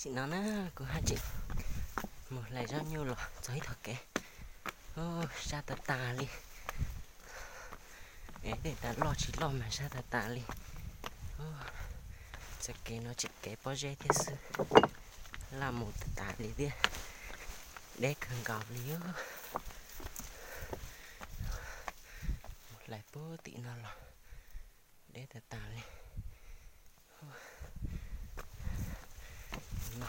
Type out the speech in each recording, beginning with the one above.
Tim no na, kuv haj tseem mus hlais zaub nyuj los txog ib tog kev, sab tas tas li. Es tej tas loj tsis loj mas sab tas tas li. Txoj kev no tseem kev pob zeb thiab xwb, laj mus tas tas li thiab, deb kawg nkaus li. Mus hlais puag tim no los deb tas tas li. No,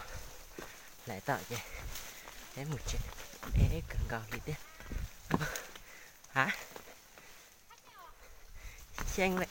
hlais tau ces peb mus tsev, deb kawg nkaus li thiab. Ha, xyeej lawm.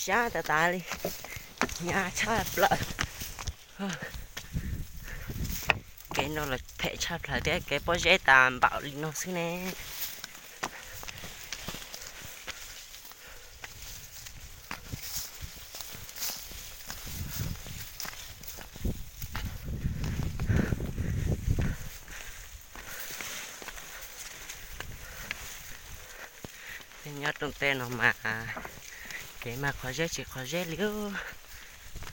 Sab tas tas li, hnyav tshaj plaws. Kev no los phem tshaj plaws thiab, kev pob zeb tas npaum li no xwb ne. Nyob rooj teb no mas kev mas qhov zeb tsis qhov zeb li,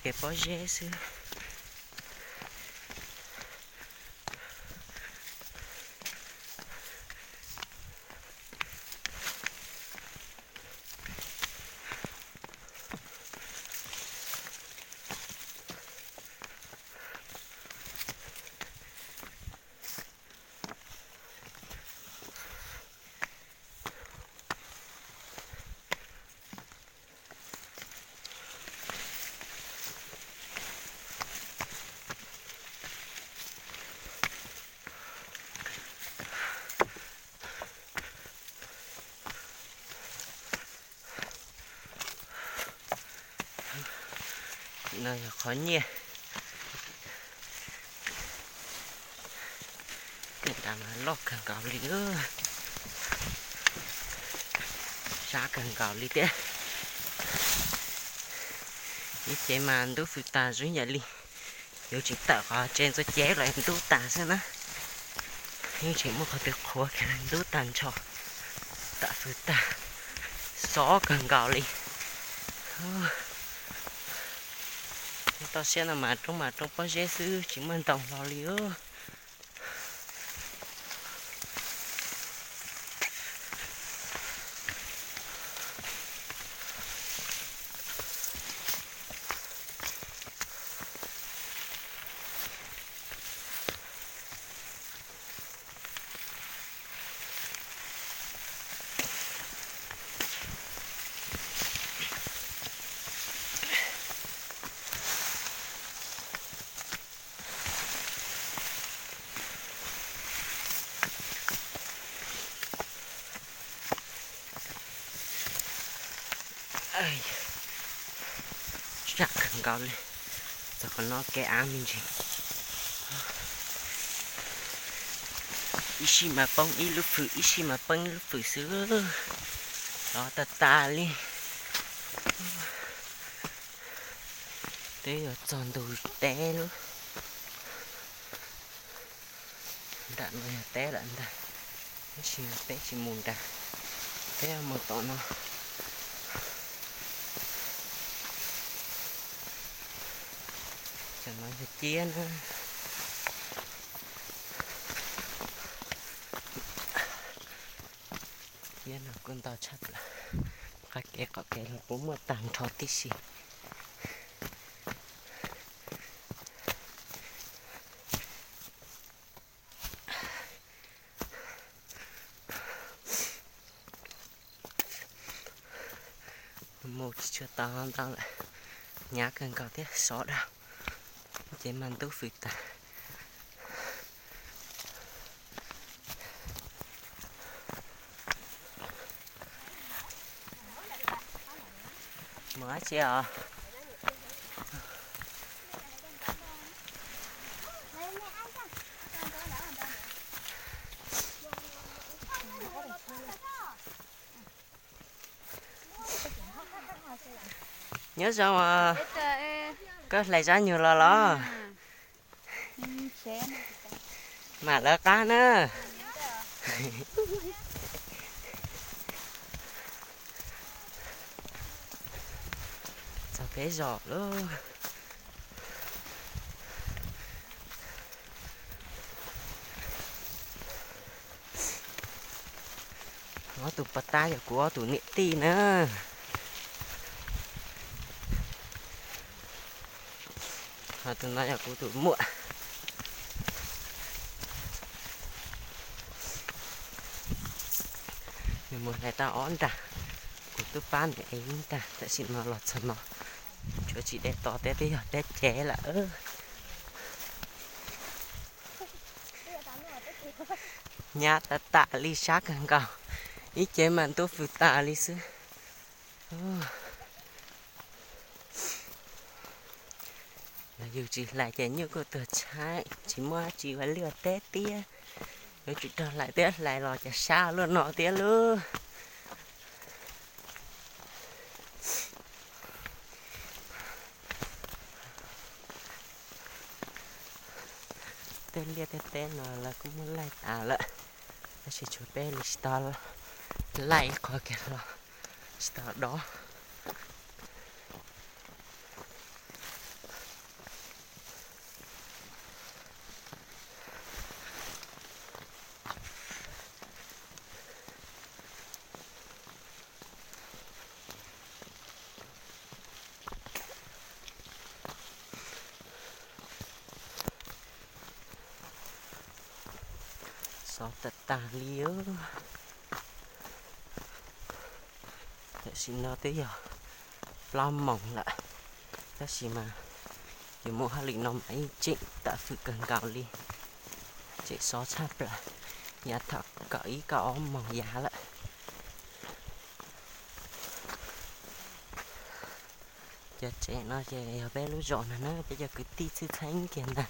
kev pob zeb xwb. No yog qhov nyiaj, nram mas loj kawg nkaus li, sab kawg nkaus li thiab. Ib ce mas ntub fws tas zoo yam li yuav tseem tawm qhov tsev ntxuav cev los ntub tas xwb na. Yeej tseem muaj qhov twg qhuav kiag ntub tag nrho, tawm fws tag, xob kawg nkaus li. Toj siab no mas roob mas roob pob zeb xwb tsis muaj ntoo hlo li. Sab kawg nkaus li, txog qhov no kev av me ntsis. Ib sij mas poob ib lub fwm, ib sij mas poob ib lub fwm xwb, lov tas tas li. Twb yuav txog ntug teb lub, nram no yog teb lawm ntag, tab sis peb tsis mus nrad, peb mus tom no. Tam no yog ciab na. Ciab no kuj ntau tshaj plaws, qab kev qaum kev los puas muaj tag nrho tib si. Mus Tsis tshua tau ntau lawm, hnyav kawg nkaus thiab sov dhau, ces mas ntub fws tas. Mus dab tsi os? Nyob zoo os, koj hlais zab nyuag los los? Mam lawv qab na. Txog peb zos lawm. Ob tug pog tab yog kuv ob tug niam tij na. Ho tus no yog kuv tus muam. Nws mus hlais tau ob nrag, kuv twb pab nws ev ib nrag, tam sim no los txog no tshuav tsis deb to thiab, twb yog teb cev lawm. Hnyav tas tas li, sab kawg nkaus, ib ce mas ntub fws tas li xwb. Los yus tsis hlais ces nyuj kuj tuag tshaib, tsis muaj dab tsi ua liaj ua teb tiag. Yuav tsum raug hlais thiab, hlais los ces sab luaj no thiab lauj. Tej liaj tej teb no lawv kuj muab laij tas lawm, tab sis tshuav peb li tsis tau laij ib qho kiag los tsis tau dob. Sov tas tas li. Tam sim no twb yog plaub moos lawm, tab sis mas yus mus hauj lwm no mas yeej tseem tawm fwm kawg nkaus li, tseem sov tshaj plaws. Yav thaum kaum ib kaum ob moos yav lawm. Cov tsev no ces yog peb lub zos no na, peb cov kwv tij txhib txheeb kiag ntag.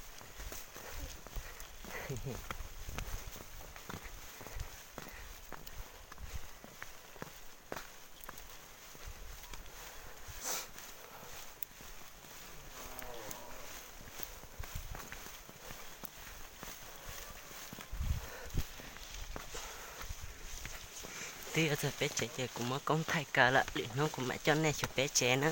Twb yuav txog peb tsev ces kuv muab koob thaij kaw lawm, lwm hnub kuv mam coj nej xyuas peb tsev na.